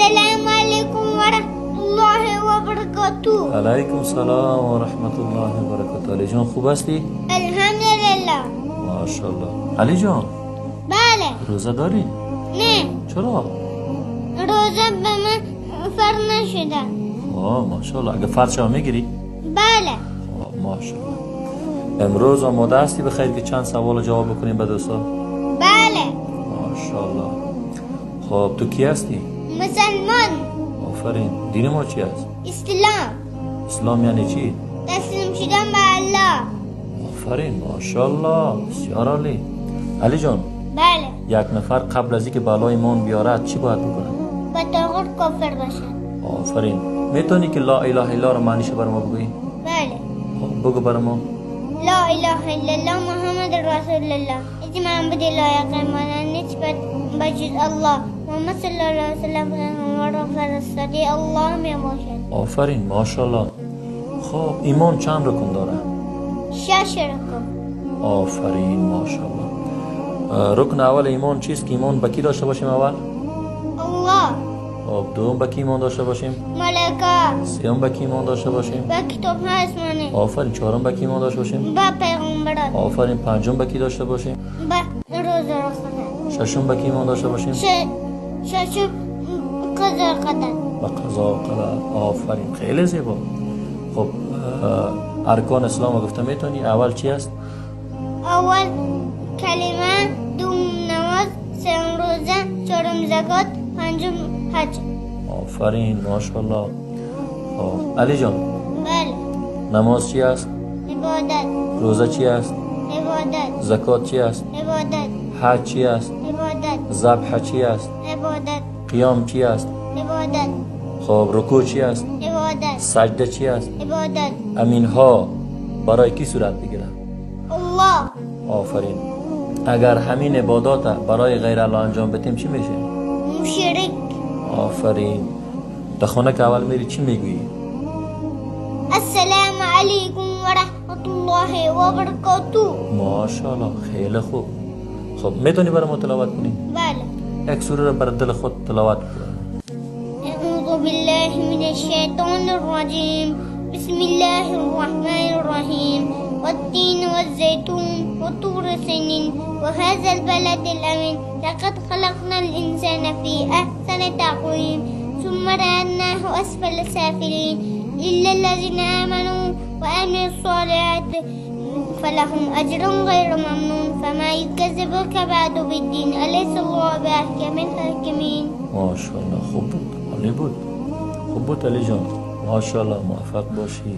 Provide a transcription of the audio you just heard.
السلام علیکم و رحمت الله و برکاته. علیکم سلام و رحمت الله و برکاته. علی جان، خوب هستی؟ الحمدلله. ماشاءالله. علی جان. بله. روزه داری؟ نه. چرا؟ روزه به من فرض نشده. آه، ماشاءالله. اگه فرض شوه میگیری؟ بله. خب، ماشاءالله. امروز آماده هستی بخیر که چند سوال جواب بکنیم به دوستا؟ بله. ماشاءالله. خب، تو کی هستی؟ مسلمان. آفرین. دین ما چی است؟ اسلام. اسلام یعنی چی؟ تسلیم شدن به الله. آفرین، ماشاءالله، بسیار عالی. علی جان. بله. یک نفر قبل از اینکه به الله ایمان بیارد چی باید بکنه؟ با طاغوت کافر باشد. آفرین. میتونی که لا اله الا رو معنیش بر ما بگویی؟ بله. خب، بگو بر ما. لا اله الا الله محمد رسول الله. هیچ معبود لایق عبادت نیست بجز الله. محمد صلی الله علیه وسلم پیغمبر و فرستاده الله می باشد. آفرین، ماشاءالله. خب، ایمان چند رکن داره؟ شش رکن. آفرین، ماشاءالله. رکن اول ایمان چیست که ایمان به کی داشته باشیم اول؟ الله. خب، دوم به کی ایمان داشته باشیم؟ ملائکه. سوم به کی ایمان داشته باشیم؟ به کتاب های آسمانی. آفرین. چهارم به کی ایمان داشته باشیم؟ به پیغمبران. آفرین. پنجم به کی داشته باشیم؟ به روز آخرت. ششم به کی ایمان داشته باشیم؟ ششم قضا قدر. به قضا و قدر. آفرین، خیلی زیبا. خب، ارکان اسلام رو گفته میتونی؟ اول چی است؟ اول کلمه، دوم نماز، سوم روزه، چهارم زکات، پنجم حج. آفرین، ماشاءالله. خب علی جان. بله. نماز چی است؟ عبادت. روزه چی است؟ عبادت. زکات چی است؟ عبادت. حج چی است؟ عبادت. ذبح چی است؟ عبادت. قیام چی است؟ عبادت. خب، رکوع چی است؟ عبادت. سجده چی است؟ عبادت. امینها برای کی صورت بگیره؟ الله. آفرین. اگر همین عبادات برای غیر الله انجام بدیم چی میشه؟ مشرک. آفرین. در خانه که اول میری چی میگویی؟ السلام علیکم و رحمت الله و برکاته. ماشاءالله، خیلی خوب. خب، میتونی برای ما تلاوت کنی؟ بله. یک سوره رو بر دل خود تلاوت کن. اعوذ بالله من الشیطان الرجیم. بسم الله الرحمن الرحیم. والتين والزيتون وطور سينين وهذا البلد الأمين. لقد خلقنا الإنسان في أحسن تقويم ثم رددناه أسفل سافلين إلا الذين آمنوا وعملوا الصالحات فلهم أجر غير ممنون. فما يكذبك بعد بالدين. أليس الله بأحكم الحاكمين؟ ماشاءالله، خوب بود، عالی بود، خوب بود علی جان، ماشاءالله. موفق باشی.